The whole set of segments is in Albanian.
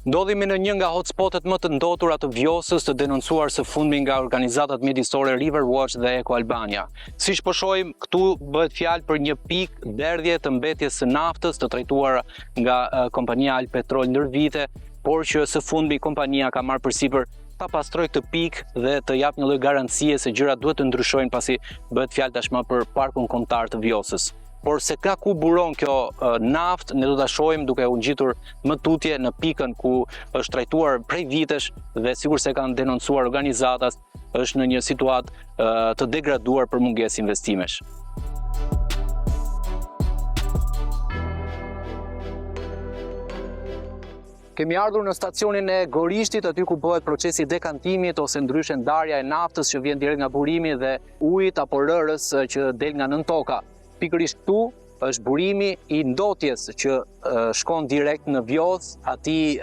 Ndodhemi në një nga hotspotet më të ndotura të Vjosës të denoncuar së fundmi nga organizatat mjedisore River Watch dhe Eco Albania. Siç po shohim, këtu bëhet fjalë për një pikë derdhje të mbetjes së naftës të trajtuar nga kompania Albpetrol ndër vite, por që së fundmi kompania ka marrë përsipër ta pastrojë këtë pikë dhe të japë një lloj garancie se gjërat duhet të ndryshojnë pasi bëhet fjalë tashmë për Parkun Kombëtar të Vjosës. Por se nga ku buron kjo naftë, ne do ta shohim duke u ngjitur më tutje në pikën ku është trajtuar prej vitesh dhe sikurse kanë denoncuar organizatat, është në një situatë të degraduar për mungesë investimesh. Kemi ardhur në stacionin e Gorishtit, aty ku bëhet procesi i dekantimit ose ndryshe ndarja e naftës që vjen direkt nga burimi dhe ujit apo rërës që del nga nëntoka. Pikërisht këtu është burimi i ndotjes që shkon direkt në Vjosë, atij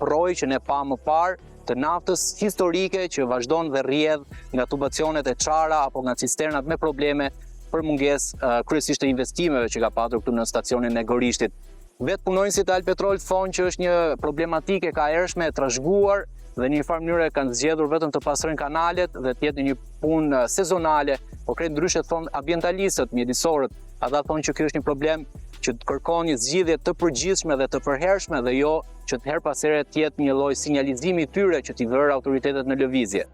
përroi që ne pamë më parë të naftës historike që vazhdon dhe rrjedh nga tubacionet e çara apo nga cisternat me probleme për mungesë kryesisht të investimeve që ka patur këtu në stacionin e Gorishtit. Vetë punonjësit e Albpetrol thonë që është një problematikë e kahershme e trashëguar dhe në një farë mënyre kanë zgjedhur vetëm të pastrojnë kanalet dhe të jetë një punë sezonale, por krejt ndryshe thonë ambientalistët, mjedisorët, ata thonë që kjo është një problem që kërkon një zgjidhje të përgjithshme dhe të përhershme dhe jo që herë pas here të jetë një lloj sinjalizimi i tyre që t'i vërë autoritetet në lëvizje.